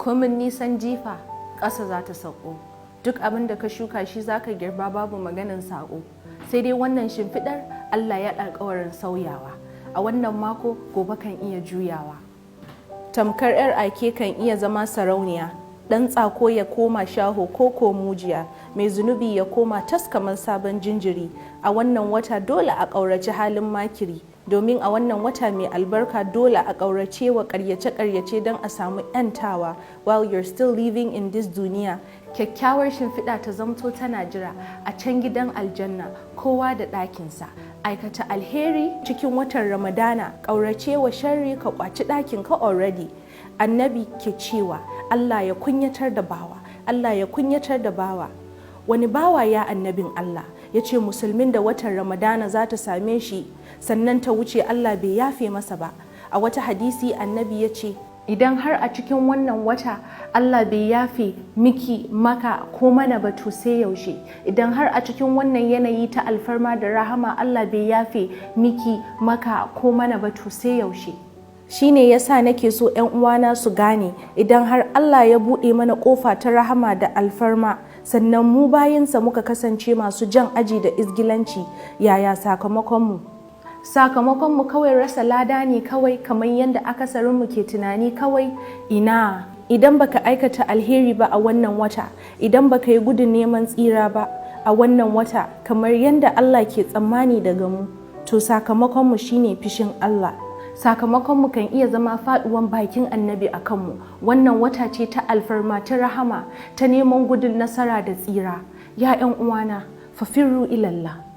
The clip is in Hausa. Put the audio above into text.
Komin nisan jifa, ƙasa za ta sauko. Duk abin da ka shuka shi za ka girba, babu maganin saƙo. Sai dai wannan shimfiɗar Allah ya alƙawarin sauyawa. A wannan mako, gobe kan iya juyawa. Tamkar 'yar aike kan iya zama sarauniya, ɗan tsako ya koma shaho ko mujiya, mai zunubi ya koma tas kamar sabon jinjiri. A wannan wata dole a ƙauraci halin makiri, domin a wannan wata mai albarka dole a ƙaurace wa ƙaryace-ƙaryace don a samu 'yantawa while you're still living in this duniya. Kyakkyawar shimfiɗa ta zamto tana jira a can gidan aljanna, kowa da ɗakinsa. Aikata alheri cikin watan Ramadana, ƙaurace wa sharri, ka kwaci ɗakin ka already. Annabi ke cewa, "Allah ya kunyatar da bawa, Allah ya kunyatar da bawa." Wani bawa, ya annabin Allah? Ya ce, musulmin da watan Ramadana za ta same shi sannan ta wuce, Allah bai yafe masa ba. A wata hadisi annabi ya ce, idan har a cikin wannan wata Allah bai yafe miki, maka ko mana ba, to sai yaushe? Idan har a cikin wannan yanayi ta alfarma da rahama Allah bai yafe miki, maka ko mana ba, to sai yaushe? Shine yasa nake so 'yan uwana su gane, idan har Allah ya buɗe mana ƙofa ta rahama da alfarma, sannan mu bayinsa muka kasance masu jan aji da izgilanci, yaya sakamakonmu? Sakamakonmu kawai rasa lada ne kawai, kamar yadda akasarinmu ke tunani kawai. Ina idan baka aikata alheri ba a wannan wata, idan baka yi gudun neman tsira ba a wannan wata kamar yadda Allah ke tsammani daga mu, to sakamakonmu shine fishin Allah. Sakamakonmu kan iya zama faduwan bakin annabi a kanmu. Wannan wata ce ta alfarma, ta rahama, ta neman gudun nasara da tsira. Ya 'yan uwana, fafirru ilallah.